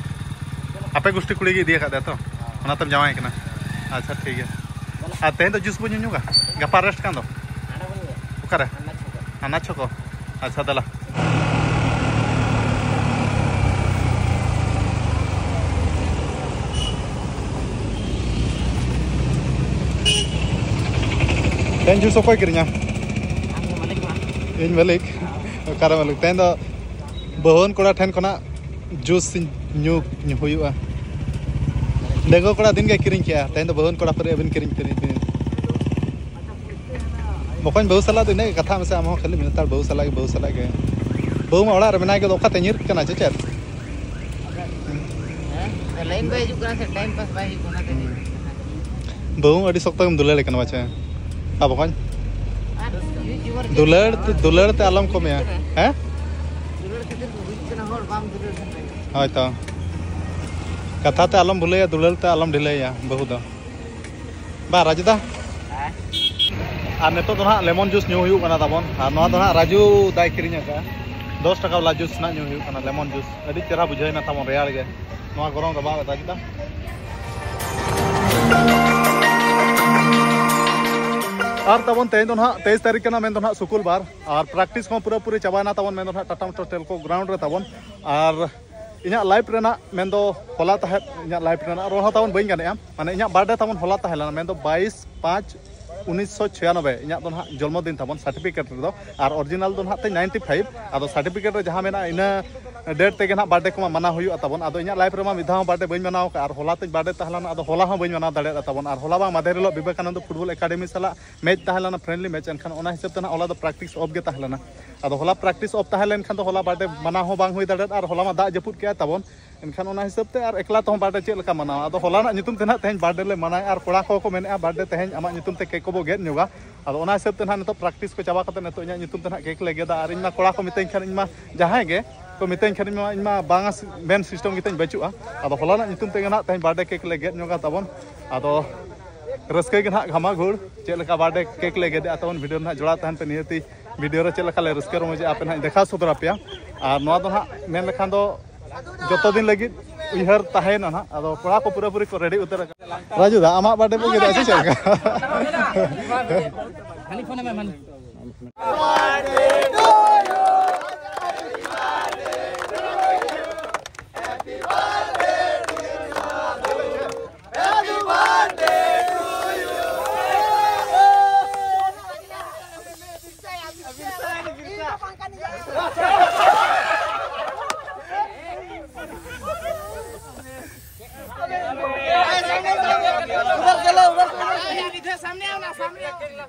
ᱟᱯᱮ ᱜᱩᱥᱴᱤ ᱠᱩᱲᱤ ᱜᱮ ᱤᱫᱤ ᱟᱠᱟᱫ ᱛᱟᱭᱟ ᱛᱚ? ᱚᱱᱟᱛᱮᱢ ᱡᱟᱶᱟᱭ ᱠᱟᱱᱟ? ᱟᱪᱪᱷᱟ, ᱴᱷᱤᱠ ᱜᱮᱭᱟ᱾ ᱟᱨ ᱛᱮᱦᱮᱧ ᱫᱚ ᱡᱩᱥ ᱵᱚᱱ ᱧᱩ ᱧᱚᱜᱟ? ᱜᱟᱯᱟ ᱨᱮᱥᱴ ᱠᱟᱱ ᱫᱚ? ᱚᱠᱟᱨᱮ? ᱟᱱᱟ ᱪᱷᱚᱠᱚ᱾ ᱟᱪᱪᱷᱟ, ᱫᱮᱞᱟ᱾ ᱡᱩᱥ ᱚᱠᱚᱭ ᱠᱤᱨᱤᱧᱟ? ᱤᱧ ᱢᱟᱹᱞᱤᱠ᱾ ᱚᱠᱟᱨᱮ ᱢᱟᱹᱞᱤᱠ? ᱛᱮᱦᱮᱧ ᱫᱚ ᱵᱟᱹᱦᱩᱣᱟᱱ ᱠᱚᱲᱟ ᱴᱷᱮᱱ ᱠᱷᱚᱱᱟᱜ ᱡᱩᱥ ᱧᱩ, ᱧᱩ ᱦᱩᱭᱩᱜᱼᱟ᱾ ᱰᱟᱺᱜᱩᱣᱟᱹ ᱠᱚᱲᱟ ᱫᱤᱱ ᱜᱮ ᱠᱤᱨᱤᱧ ᱠᱮᱜᱼᱟ, ᱛᱮᱦᱮᱧ ᱫᱚ ᱵᱟᱹᱦᱩᱣᱟᱱ ᱠᱚᱲᱟ ᱯᱟᱹᱨᱤ ᱟᱹᱵᱤᱱ ᱠᱤᱨᱤᱧ ᱠᱤᱨᱤᱧ ᱵᱤᱱ᱾ ᱵᱚᱠᱚᱧ ᱵᱟᱹᱦᱩ ᱥᱟᱞᱟᱜ ᱫᱚ ᱤᱱᱟᱹᱜ ᱜᱮ ᱠᱟᱛᱷᱟ ᱢᱮᱥᱮ, ᱟᱢ ᱦᱚᱸ ᱠᱷᱟᱹᱞᱤ ᱱᱮᱛᱟᱨ ᱵᱟᱹᱦᱩ ᱥᱟᱞᱟᱜ ᱜᱮ, ᱵᱟᱹᱦᱩ ᱥᱟᱞᱟᱜ ᱜᱮ᱾ ᱵᱟᱹᱦᱩ ᱢᱟ ᱚᱲᱟᱜ ᱨᱮ ᱢᱮᱱᱟᱭ ᱜᱮ, ᱚᱠᱟᱛᱮ ᱧᱤᱨ ᱠᱟᱱᱟ ᱪᱮ ᱪᱮᱫ? ᱦᱮᱸ? ᱞᱟᱭᱤᱱ ᱵᱟᱭ ᱦᱤᱡᱩᱜ ᱠᱟᱱᱟ ᱥᱮ, ᱴᱟᱭᱤᱢ ᱯᱟᱥ ᱵᱟᱭ ᱦᱩᱭᱩᱜ ᱠᱟᱱᱟ, ᱚᱱᱟᱛᱮ ᱧᱤᱨ ᱠᱟᱱᱟ᱾ ᱵᱟᱹᱦᱩ ᱟᱹᱰᱤ ᱥᱚᱠᱛᱚ ᱜᱮᱢ ᱫᱩᱞᱟᱹᱲᱮ ᱠᱟᱱᱟ ᱯᱟᱪᱮ? ᱟ ᱵᱚᱠᱚᱧ? ᱟᱨ ᱤᱭᱩᱴᱩᱵᱟᱨ ᱫᱩᱞᱟᱹᱲ ᱛᱮ, ᱫᱩᱞᱟᱹᱲ ᱛᱮ ᱟᱞᱚᱢ ᱠᱚᱢᱮᱭᱟ᱾ ᱦᱮᱸ? ᱫᱩᱞᱟᱹᱲ ᱠᱷᱟᱹᱛᱤᱨ ᱠᱚ ᱜᱩᱡᱩᱜ ᱠᱟᱱᱟ ᱦᱚᱲ, ᱵᱟᱢ ᱫᱩᱞᱟᱹᱲ ᱠᱷᱟᱱ ᱫᱚ᱾ ᱦᱳᱭ ᱛᱚ᱾ ᱠᱟᱛᱷᱟ ᱛᱮ ᱟᱞᱚᱢ ᱵᱷᱩᱞᱟᱹᱭᱟ, ᱫᱩᱞᱟᱹᱲ ᱛᱮ ᱟᱞᱚᱢ ᱰᱷᱤᱞᱟᱹᱭᱟ ᱵᱟᱹᱦᱩ ᱫᱚ᱾ ᱵᱟ, ᱨᱟᱡᱩ ᱫᱟ? ᱦᱮᱸ? ᱟᱨ ᱱᱤᱛᱚᱜ ᱫᱚ ᱦᱟᱸᱜ ᱞᱮᱢᱚᱱ ᱡᱩᱥ ᱧᱩ ᱦᱩᱭᱩᱜ ᱠᱟᱱᱟ ᱛᱟᱵᱚᱱ᱾ ᱟᱨ ᱱᱚᱣᱟ ᱫᱚ ᱦᱟᱸᱜ ᱨᱟᱡᱩ ᱫᱟᱭ ᱠᱤᱨᱤᱧ ᱟᱠᱟᱫᱼᱟ᱾ ᱫᱚᱥ ᱴᱟᱠᱟ ᱵᱟᱞᱟ ᱡᱩᱥ ᱱᱟᱜ ᱧᱩ ᱦᱩᱭᱩᱜ ᱠᱟᱱᱟ, ᱞᱮᱢᱚᱱ ᱡᱩᱥ᱾ ᱟᱹᱰᱤ ᱪᱮᱦᱨᱟ ᱵᱩᱡᱷᱟᱹᱣ ᱮᱱᱟ ᱛᱟᱵᱚᱱ, ᱨᱮᱭᱟᱲ ᱜᱮ᱾ ᱱᱚᱣᱟ ᱜᱚᱨᱚᱢ ᱨᱮ ᱵᱟᱝ ᱨᱟᱡᱩ ᱫᱟ? ᱟᱨ ᱛᱟᱵᱚᱱ ᱛᱮᱦᱮᱧ ᱫᱚ ᱱᱟᱦᱟᱜ ᱛᱮᱭᱤᱥ ᱛᱟᱹᱨᱤᱠᱷ ᱠᱟᱱᱟ, ᱢᱮᱱᱫᱚ ᱱᱟᱦᱟᱜ ᱥᱩᱠᱩᱞ ᱵᱟᱨ᱾ ᱟᱨ ᱯᱨᱮᱠᱴᱤᱥ ᱠᱚᱦᱚᱸ ᱯᱩᱨᱟᱹᱯᱩᱨᱤ ᱪᱟᱵᱟᱭᱮᱱᱟ ᱛᱟᱵᱚᱱ, ᱢᱮᱱᱫᱚ ᱱᱟᱦᱟᱜ ᱴᱟᱴᱟ ᱢᱳᱴᱚᱨ ᱴᱮᱞᱠᱳ ᱜᱨᱟᱣᱩᱱᱰ ᱨᱮ ᱛᱟᱵᱚᱱ᱾ ᱟᱨ ᱤᱧᱟᱹᱜ ᱞᱟᱭᱤᱯᱷ ᱨᱮᱱᱟᱜ, ᱢᱮᱱᱫᱚ ᱦᱚᱞᱟ ᱛᱟᱦᱮᱸᱫ ᱤᱧᱟᱹᱜ ᱞᱟᱭᱤᱯᱷ ᱨᱮᱱᱟᱜ, ᱨᱚᱲ ᱦᱚᱸ ᱛᱟᱵᱚᱱ ᱵᱟᱹᱧ ᱜᱟᱱᱮᱜᱼᱟ᱾ ᱢᱟᱱᱮ ᱤᱧᱟᱹᱜ ᱵᱟᱨᱛᱷᱰᱮ ᱛᱟᱵᱚᱱ ᱦᱚᱞᱟ ᱛᱟᱦᱮᱸ ᱞᱮᱱᱟ, ᱢᱮᱱᱫᱚ ᱵᱟᱭᱤᱥ ᱯᱟᱸᱪ ᱩᱱᱤᱥᱥᱚ ᱪᱷᱤᱭᱟᱱᱚᱵᱵᱳᱭ ᱤᱧᱟᱹᱜ ᱫᱚ ᱱᱟᱦᱟᱜ ᱡᱚᱱᱢᱚ ᱫᱤᱱ ᱛᱟᱵᱚᱱ ᱥᱟᱨᱴᱤᱯᱷᱤᱠᱮᱴ ᱨᱮᱫᱚ᱾ ᱟᱨ ᱚᱨᱤᱡᱤᱱᱟᱞ ᱫᱚ ᱱᱟᱦᱟᱜ ᱛᱤᱧ ᱱᱟᱭᱤᱱᱴᱤ ᱯᱷᱟᱭᱤᱵᱷ᱾ ᱟᱫᱚ ᱥᱟᱨᱴᱤᱯᱷᱤᱠᱮᱴ ᱨᱮ ᱡᱟᱦᱟᱸ ᱢᱮᱱᱟᱜᱼᱟ, ᱤᱱᱟᱹ ᱰᱮᱴ ᱛᱮᱜᱮ ᱱᱟᱦᱟᱜ ᱵᱟᱨᱛᱷᱰᱮ ᱠᱚᱢᱟ ᱢᱟᱱᱟᱣ ᱦᱩᱭᱩᱜᱼᱟ ᱛᱟᱵᱚᱱ᱾ ᱟᱫᱚ ᱤᱧᱟᱹᱜ ᱞᱟᱭᱤᱯᱷ ᱨᱮᱢᱟ ᱢᱤᱫ ᱫᱷᱟᱣ ᱦᱚᱸ ᱵᱟᱨᱛᱷᱰᱮ ᱵᱟᱹᱧ ᱢᱟᱱᱟᱣ ᱟᱠᱟᱫᱼᱟ, ᱟᱨ ᱦᱚᱞᱟ ᱛᱤᱧ ᱵᱟᱨᱛᱷᱰᱮ ᱛᱟᱦᱮᱸ ᱞᱮᱱᱟ᱾ ᱟᱫᱚ ᱦᱚᱞᱟ ᱦᱚᱸ ᱵᱟᱹᱧ ᱢᱟᱱᱟᱣ ᱫᱟᱲᱮᱭᱟᱫᱟ ᱛᱟᱵᱚᱱ, ᱟᱨ ᱦᱚᱞᱟ ᱵᱟᱝ ᱢᱟᱫᱷᱮᱨ ᱦᱤᱞᱳᱜ ᱵᱤᱵᱮᱠᱟᱱᱚᱱᱫᱚ ᱯᱷᱩᱴᱵᱚᱞ ᱮᱠᱟᱰᱮᱢᱤ ᱥᱟᱞᱟᱜ ᱢᱮᱪ ᱛᱟᱦᱮᱸ ᱞᱮᱱᱟ, ᱯᱷᱨᱮᱱᱰᱞᱤ ᱢᱮᱪ᱾ ᱮᱱᱠᱷᱟᱱ ᱚᱱᱟ ᱦᱤᱥᱟᱹᱵ ᱛᱮ ᱱᱟᱦᱟᱜ ᱦᱚᱞᱟ ᱫᱚ ᱯᱨᱮᱠᱴᱤᱥ ᱚᱯᱷ ᱜᱮ ᱛᱟᱦᱮᱸ ᱞᱮᱱᱟ᱾ ᱟᱫᱚ ᱦᱚᱞᱟ ᱯᱨᱮᱠᱴᱤᱥ ᱚᱯᱷ ᱛᱟᱦᱮᱸ ᱞᱮᱱᱠᱷᱟᱱ ᱫᱚ ᱦᱚᱞᱟ ᱵᱟᱨᱛᱷᱰᱮ ᱢᱟᱱᱟᱣ ᱦᱚᱸ ᱵᱟᱝ ᱦᱩᱭ ᱫᱟᱲᱮᱭᱟᱜᱼᱟ, ᱟᱨ ᱦᱚᱞᱟ ᱢᱟ ᱫᱟᱜ ᱡᱟᱹᱯᱩᱫ ᱠᱮᱜᱼᱟᱭ ᱛᱟᱵᱚᱱ᱾ ᱮᱱᱠᱷᱟᱱ ᱚᱱᱟ ᱦᱤᱥᱟᱹᱵ ᱛᱮ ᱟᱨ ᱮᱠᱞᱟ ᱛᱮᱦᱚᱸ ᱵᱟᱨᱛᱷᱰᱮ ᱪᱮᱫ ᱞᱮᱠᱟ ᱢᱟᱱᱟᱣᱟ? ᱟᱫᱚ ᱦᱚᱞᱟᱱᱟᱜ ᱧᱩᱛᱩᱢ ᱛᱮ ᱱᱟᱦᱟᱜ ᱛᱮᱦᱮᱧ ᱵᱟᱨᱛᱷᱰᱮ ᱞᱮ ᱢᱟᱱᱟᱣᱟ, ᱟᱨ ᱠᱚᱲᱟ ᱠᱚᱦᱚᱸ ᱠᱚ ᱢᱮᱱᱮᱫᱼᱟ, "ᱵᱟᱨᱛᱷᱰᱮ ᱛᱮᱦᱮᱧ ᱟᱢᱟᱜ ᱧᱩᱛᱩᱢ ᱛᱮ ᱠᱮᱠ ᱠᱚᱵᱚ ᱜᱮᱫ ᱧᱚᱜᱟ᱾" ᱟᱫᱚ ᱚᱱᱟ ᱦᱤᱥᱟᱹᱵ ᱛᱮ ᱱᱟᱦᱟᱜ ᱱᱤᱛᱚᱜ ᱯᱨᱮᱠᱴᱤᱥ ᱠᱚ ᱪᱟᱵᱟ ᱠᱟᱛᱮ ᱱᱤᱛᱚᱜ ᱤᱧᱟᱹᱜ ᱧᱩᱛᱩᱢ ᱛᱮ ᱱᱟᱦᱟᱜ ᱠᱮᱠ ᱞᱮ ᱜᱮᱫᱟ᱾ ᱟᱨ ᱤᱧ ᱢᱟ ᱠᱚᱲᱟ ᱠᱚ ᱢᱤᱛᱟᱹᱧ ᱠᱷᱟᱱ, ᱤᱧ ᱢᱟ ᱡᱟᱦᱟᱸᱭ ᱜᱮ ᱠᱚ ᱢᱤᱛᱟᱹᱧ ᱠᱷᱟᱱ, ᱤᱧ ᱢᱟ, ᱤᱧ ᱢᱟ ᱵᱟᱝᱟ, ᱢᱮᱱ ᱥᱤᱥᱴᱮᱢ ᱜᱮᱛᱟᱹᱧ ᱵᱟᱹᱪᱩᱜᱼᱟ᱾ ᱟᱫᱚ ᱦᱚᱞᱟᱱᱟᱜ ᱧᱩᱛᱩᱢ ᱛᱮᱜᱮ ᱱᱟᱦᱟᱜ ᱛᱮᱦᱮᱧ ᱵᱟᱨᱛᱷᱰᱮ ᱠᱮᱠ ᱞᱮ ᱜᱮᱫ ᱧᱚᱜᱟ ᱛᱟᱵᱚᱱ᱾ ᱟᱫᱚ ᱨᱟᱹᱥᱠᱟᱹ ᱜᱮ ᱱᱟᱦᱟᱜ ᱜᱷᱟᱢᱟ ᱜᱷᱩᱲ, ᱪᱮᱫ ᱞᱮᱠᱟ ᱵᱟᱨᱛᱷᱰᱮ ᱠᱮᱠ ᱞᱮ ᱜᱮᱫᱮᱜᱼᱟ ᱛᱟᱵᱚᱱ᱾ ᱵᱷᱤᱰᱤᱭᱳ ᱨᱮ ᱱᱟᱦᱟᱜ ᱡᱚᱲᱟᱣ ᱛᱟᱦᱮᱱ ᱯᱮ, ᱱᱤᱦᱟᱹᱛᱤ ᱵᱷᱤᱰᱤᱭᱳ ᱨᱮ ᱪᱮᱫ ᱞᱮᱠᱟ ᱞᱮ ᱨᱟᱹᱥᱠᱟᱹ ᱨᱚᱢᱚᱡᱮᱜᱼᱟ ᱟᱯᱮ ᱱᱟᱦᱟᱜ ᱤᱧ ᱫᱮᱠᱷᱟᱣ ᱥᱚᱫᱚᱨ ᱟᱯᱮᱭᱟ᱾ ᱟᱨ ᱱᱚᱣᱟ ᱫᱚ ᱱᱟᱦᱟᱜ ᱢᱮᱱ ᱞᱮᱠᱷᱟᱱ ᱫᱚ ᱡᱚᱛᱚ ᱫᱤᱱ ᱞᱟᱹᱜᱤᱫ ᱩᱭᱦᱟᱹᱨ ᱛᱟᱦᱮᱸᱭᱮᱱᱟ ᱱᱟᱦᱟᱜ᱾ ᱟᱫᱚ ᱠᱚᱲᱟ ᱠᱚ ᱯᱩᱨᱟᱹᱯᱩᱨᱤ ᱠᱚ ᱨᱮᱰᱤ ᱩᱛᱟᱹᱨ ᱟᱠᱟᱱᱟ᱾ ᱨᱟᱡᱩ ᱫᱟ, ᱟᱢᱟᱜ ᱵᱟᱨᱛᱷᱰᱮ ᱯᱮ ᱜᱮᱫᱟ ᱥᱮ ᱪᱮᱫ ᱞᱮᱠᱟ? ᱦᱟᱹᱱᱤ ᱯᱷᱳᱱ ᱟᱭ ᱢᱮ, ᱦᱟᱹᱱᱤ᱾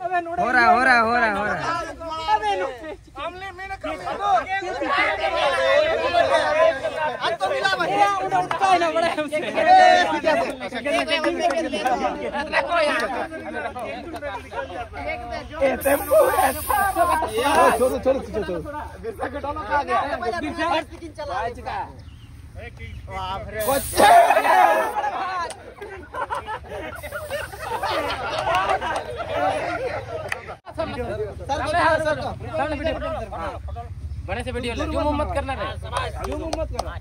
ᱦᱚᱨᱟ, ᱦᱚᱨᱟ, ᱦᱚᱨᱟ, ᱦᱚᱨᱟ᱾ छोड़ो, छोड़ो, छोड़ो, छोड़ो। बड़े से वीडियो ले, जूम मत करना रे। जूम मत करना।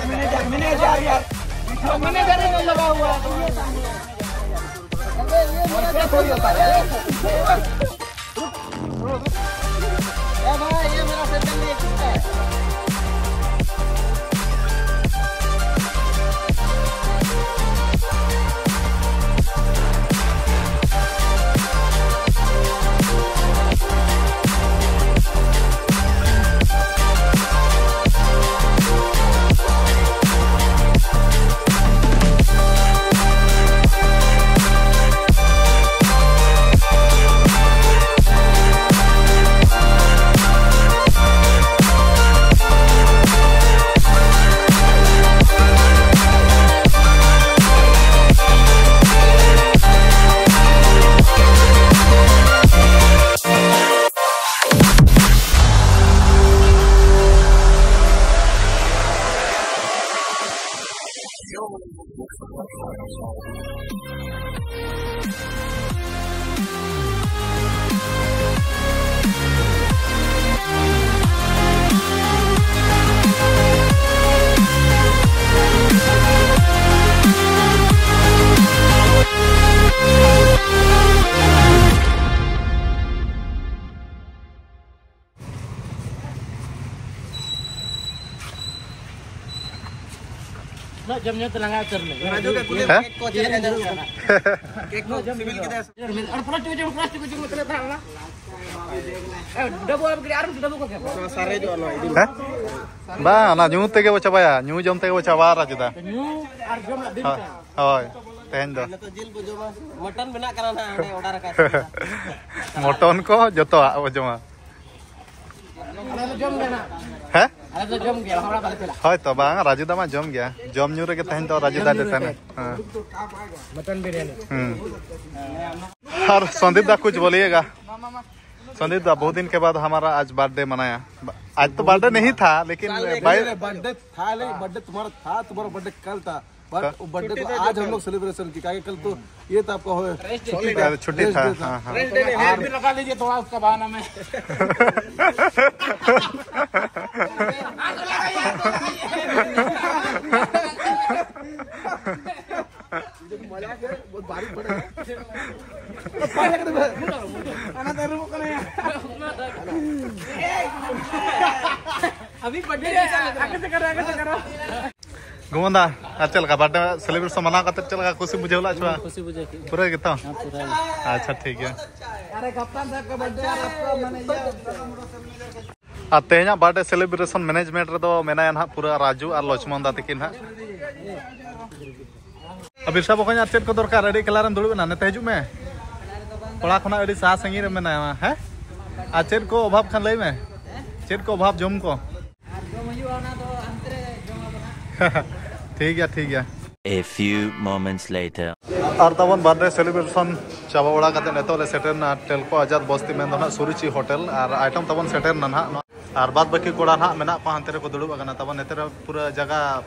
मैनेजर, मैनेजर यार, मैनेजर ही लगा हुआ है। ए भाई, ये मेरा सैंडल नहीं है, किसका है? ᱩᱱᱟᱹᱜ ᱡᱚᱢ ᱧᱩ ᱛᱮ ᱞᱟᱸᱜᱟ ᱩᱛᱟᱹᱨ ᱱᱟᱹᱧ᱾ ᱨᱟᱡᱩ ᱜᱮ ᱠᱩᱞᱤ ᱦᱮᱸ? ᱠᱮᱠ ᱠᱚ ᱪᱮᱫ ᱞᱮᱠᱟ ᱧᱟᱢᱚᱜ ᱠᱟᱱᱟ? ᱠᱮᱠ ᱠᱚ ᱥᱤᱵᱤᱞ ᱠᱮᱫᱟ ᱥᱮ? ᱟᱨ ᱯᱞᱟᱥᱴᱤᱠ ᱠᱚ ᱡᱚᱢ, ᱯᱞᱟᱥᱴᱤᱠ ᱠᱚ ᱡᱚᱢ ᱠᱟᱛᱮ ᱞᱮ ᱛᱟᱦᱮᱸ ᱞᱮᱱᱟ᱾ ᱮ, ᱰᱟᱹᱵᱩ ᱟᱨ ᱢᱤᱫ ᱜᱷᱟᱹᱲᱤᱡ, ᱟᱨ ᱢᱤᱫ ᱰᱟᱹᱵᱩ ᱠᱚ ᱠᱮᱠ᱾ ᱱᱚᱣᱟ ᱥᱟᱨᱮᱡᱚᱜᱼᱟ ᱱᱚᱣᱟ ᱤᱫᱤ ᱢᱮ᱾ ᱦᱮᱸ? ᱵᱟᱝ, ᱚᱱᱟ ᱧᱩ ᱛᱮᱜᱮ ᱵᱚ ᱪᱟᱵᱟᱭᱟ, ᱧᱩ ᱡᱚᱢ ᱛᱮᱜᱮ ᱵᱚ ᱪᱟᱵᱟ ᱨᱟᱡᱩᱫᱟ᱾ ᱧᱩ ᱟᱨ ᱡᱚᱢ ᱨᱮᱱᱟᱜ ᱫᱤᱱ ᱦᱳᱭ, ᱠᱟᱱᱟ᱾ ᱦᱳᱭ, ᱛᱮᱦᱮᱧ ᱫᱚ᱾ ᱱᱤᱛᱚᱜ ᱡᱤᱞ ᱵᱚ ᱡᱚᱢᱟ, ᱢᱚᱴᱚᱱ ᱵᱮᱱᱟᱜ ᱠᱟᱱᱟ ᱱᱟᱦᱟᱜ ᱚᱸᱰᱮ ᱚᱰᱟᱨ ᱟᱠᱟᱫ᱾ ᱢᱚᱴᱚᱱ ᱠᱚ ᱡᱚᱛᱚᱣᱟᱜ ᱵᱚ ᱡᱚᱢᱟ᱾ ᱟᱞᱮ ᱫᱚ ᱡᱚᱢ ᱜᱮᱭᱟ ᱱᱟᱦᱟᱜ᱾ ᱦᱮᱸ? ᱟᱞᱮ ᱫᱚ ᱡᱚᱢ ᱜᱮᱭᱟ, ᱦᱚᱲ ᱵᱟᱞᱮ ᱪᱟᱞᱟᱜᱼᱟ᱾ ᱦᱳᱭ ᱛᱚ, ᱵᱟᱝ, ᱨᱟᱡᱩ ᱫᱟ ᱢᱟ ᱡᱚᱢ ᱜᱮᱭᱟ, ᱡᱚᱢ ᱧᱩ ᱨᱮᱜᱮ ᱛᱮᱦᱮᱧ ᱫᱚ ᱨᱟᱡᱩ ᱫᱟ ᱡᱚᱢ ᱧᱩ ᱡᱮᱛᱮ ᱨᱮᱜᱮ᱾ ᱦᱮᱸ᱾ ᱢᱚᱴᱚᱱ ᱵᱤᱨᱭᱟᱱᱤ᱾ ᱦᱩᱸ᱾ ᱟᱨ ᱥᱚᱱᱫᱤᱯ ᱫᱟ ᱠᱩᱪ ᱵᱚᱞᱤᱭᱮᱜᱟ? ᱥᱚᱱᱫᱤᱯ ᱫᱟ, ᱵᱚᱦᱩᱛ ᱫᱤᱱ ᱠᱮ ᱵᱟᱫ ᱦᱟᱢᱟᱨᱟ ᱟᱡ ᱵᱟᱨᱛᱷᱰᱮ ᱢᱟᱱᱟᱭᱟ। आज तो बर्थडे नहीं था, लेकिन साल में भाई एक बर्थडे था, लेकिन बर्थडे तुम्हारा था, तुम्हारा बर्थडे कल था। बट का- वो बर्थडे को आज हम लोग सेलिब्रेशन की, क्या कल तो ये था आपका हो-, छुट्टी था। अरे, छुट्टी रेस्ट था, डे था। हाँ, हाँ। रेस्ट डे में हेयर भी लगा लीजिए थोड़ा उसका बहाना में। मजाक है, बहुत भारी पड़ा है। अभी बर्थडे जैसा लग रहा है। गोविंदा, ᱟᱨ ᱪᱮᱫ ᱞᱮᱠᱟ ᱵᱟᱨᱛᱷᱰᱮ ᱥᱮᱞᱤᱵᱨᱮᱥᱚᱱ ᱢᱟᱱᱟᱣ ᱠᱟᱛᱮ ᱪᱮᱫ ᱞᱮᱠᱟ ᱠᱩᱥᱤ ᱵᱩᱡᱷᱟᱹᱣ ᱞᱮᱫᱟ ᱪᱮ ᱵᱟᱝ? ᱠᱩᱥᱤ ᱵᱩᱡᱷᱟᱹᱣ ᱠᱮᱫ᱾ ᱯᱩᱨᱟᱹ ᱜᱮᱛᱚ? ᱦᱮᱸ, ᱯᱩᱨᱟᱹ ᱜᱮ᱾ ᱟᱪᱪᱷᱟ, ᱴᱷᱤᱠ ᱜᱮᱭᱟ᱾ ᱟᱨ ᱛᱮᱦᱮᱧᱟᱜ ᱵᱟᱨᱛᱷᱰᱮ ᱥᱮᱞᱤᱵᱨᱮᱥᱚᱱ ᱢᱮᱱᱮᱡᱢᱮᱱᱴ ᱨᱮᱫᱚ ᱢᱮᱱᱟᱭᱟ ᱱᱟᱦᱟᱜ ᱯᱩᱨᱟᱹ ᱨᱟᱡᱩ ᱟᱨ ᱞᱚᱪᱷᱢᱚᱱ ᱫᱟ ᱛᱟᱹᱠᱤᱱ ᱱᱟᱦᱟᱜ᱾ ᱟᱨ ᱵᱤᱨᱥᱟ ᱵᱚᱠᱚᱧ, ᱟᱨ ᱪᱮᱫ ᱠᱚ ᱫᱚᱨᱠᱟᱨ? ᱟᱹᱰᱤ ᱮᱠᱞᱟ ᱨᱮᱢ ᱫᱩᱲᱩᱵ ᱮᱱᱟ, ᱱᱚᱛᱮ ᱦᱤᱡᱩᱜ ᱢᱮ᱾ ᱚᱲᱟᱜ ᱠᱷᱚᱱᱟᱜ ᱟᱹᱰᱤ ᱥᱟᱦᱟ ᱥᱟᱺᱜᱤᱧ ᱨᱮ ᱢᱮᱱᱟᱭᱟ, ᱦᱮᱸ? ᱟᱨ ᱪᱮᱫ ᱠᱚ ᱚᱵᱷᱟᱵ ᱠᱷᱟᱱ ᱞᱟᱹᱭ ᱢᱮ, ᱪᱮᱫ ᱠᱚ ᱚᱵᱷᱟᱵ ᱡᱚᱢ ᱠᱚ? ᱟᱨ ᱡᱚᱢ ᱦᱩᱭᱩᱜᱼᱟ, ᱚᱱᱟ ᱫᱚ ᱦᱟᱱᱛᱮ ᱨᱮ ᱡᱚᱢ ᱟᱵᱚ ᱱᱟᱦᱟᱜ᱾ ᱴᱷᱤᱠ ᱜᱮᱭᱟ, ᱴᱷᱤᱠ ᱜᱮᱭᱟ᱾ A few moments later. ᱟᱨ ᱛᱟᱵᱚᱱ ᱵᱟᱨᱛᱷᱰᱮ ᱥᱮᱞᱤᱵᱨᱮᱥᱚᱱ ᱪᱟᱵᱟ ᱵᱟᱲᱟ ᱠᱟᱛᱮ ᱱᱤᱛᱚᱜ ᱞᱮ ᱥᱮᱴᱮᱨ ᱮᱱᱟ ᱴᱮᱞᱠᱳ ᱟᱡᱟᱫ ᱵᱚᱥᱛᱤ, ᱢᱮᱱ ᱫᱚ ᱱᱟᱦᱟᱜ ᱥᱩᱨᱩᱪᱤ ᱦᱳᱴᱮᱞ᱾ ᱟᱨ ᱟᱭᱴᱮᱢ ᱛᱟᱵᱚᱱ ᱥᱮᱴᱮᱨ ᱮᱱᱟ ᱱᱟᱦᱟᱜ ᱱᱚᱣᱟ᱾ ᱟᱨ ᱵᱟᱫ ᱵᱟᱹᱠᱤ ᱠᱚᱲᱟ ᱱᱟᱦᱟᱜ ᱢᱮᱱᱟᱜ ᱠᱚᱣᱟ ᱦᱟᱱᱛᱮ ᱨᱮᱠᱚ ᱫᱩᱲᱩᱵ ᱟᱠᱟᱱᱟ᱾ ᱛᱟᱵᱚᱱ ᱱᱚᱛᱮ ᱨᱮ ᱯᱩᱨᱟᱹ ᱡᱟᱭᱜᱟ